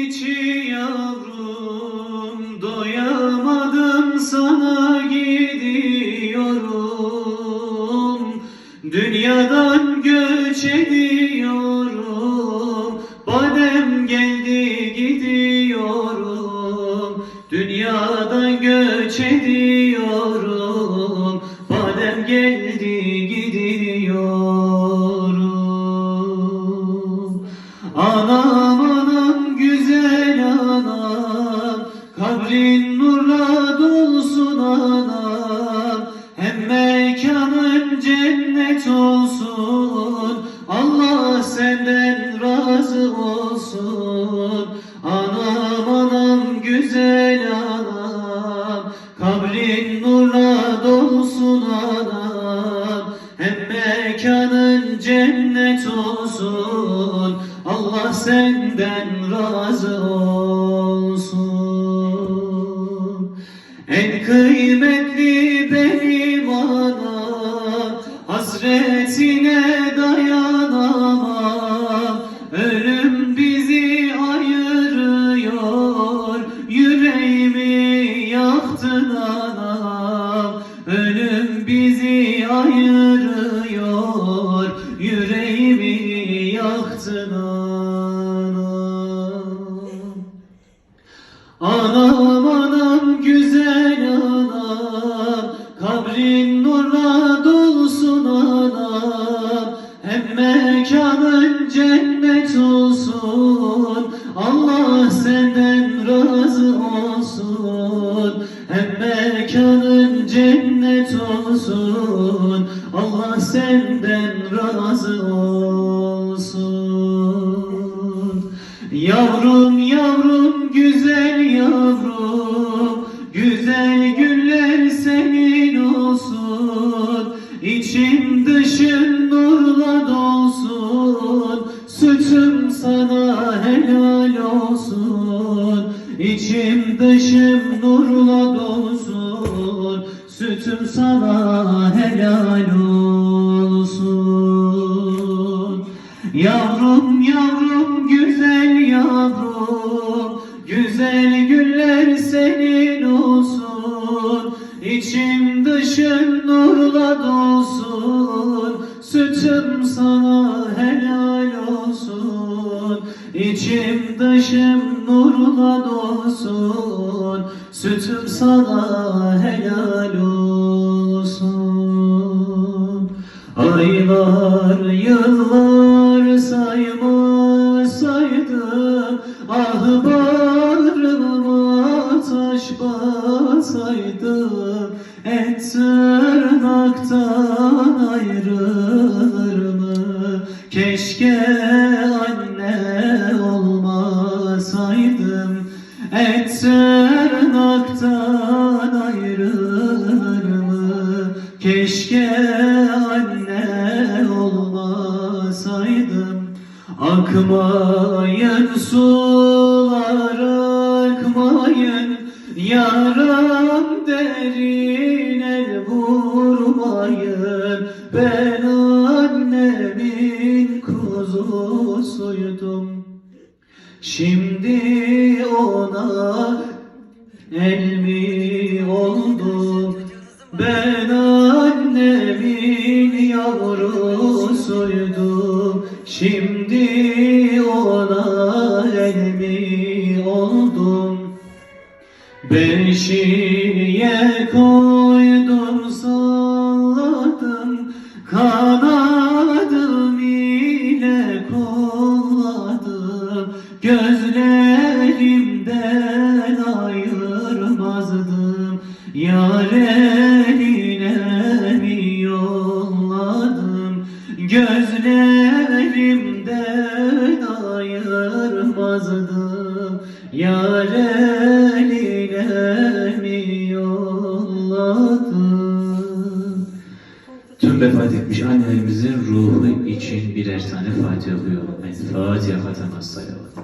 içi yavrum Doyamadım sana gidiyorum Dünyadan göç ediyorum Badem geldi gidiyorum Dünyadan göç ediyorum Badem geldi gidiyorum Anam anam güzel anam Kabrin nurla dolsun anam Hem mekanın cennet olsun Allah senden razı olsun Anam anam güzel anam Kabrin nurla dolsun anam Hem mekanın cennet olsun Allah senden razı olsun En kıymetli benim anam Hasretine dayanamam Ölüm bizi ayırıyor Yüreğimi yaktın anam Ölüm bizi ayırıyor Yüreğimi yaktın anam Anam anam güzel anam Kabrin nurla dolsun anam Hem mekanın cennet olsun Allah senden razı olsun Hem mekanın cennet olsun Allah senden razı olsun Yavrum yavrum güzel yavrum Güzel günler senin olsun İçim dışın nurla dolsun Sütüm sana helal olsun İçim dışım nurla dolsun Sütüm sana helal olsun Yavrum yavrum güzel yavrum Güzel günler senin olsun İçim dışım nurla dolsun Sütüm sana helal olsun İçim dışım nurla dolsun Sütüm sana helal olsun Aylar yıllar saymasaydım Ah bağrıma taş basaydım Et tırnaktan ayrılır mı? Keşke anne olmasaydım Et tırnaktan ayrılır mı? Keşke anne olmasaydım Akmayın sular akmayın Yaram derin el vurmayın Ben annemin kuzusuydum Şimdi ona el mi oldum? Ben annemin yavrusuydum. Şimdi ona el mi oldum? Beşiğe koydum salladım Kanadım ile kolladım Gözlerimden ayırmazdım Yar eline mi yolladım Gözlerimden ayırmazdım Yar eline mi yolladım Tüm vefat etmiş annelerimizin ruhu için birer tane Fatiha okuyalım. El Fatiha hatemez salavat.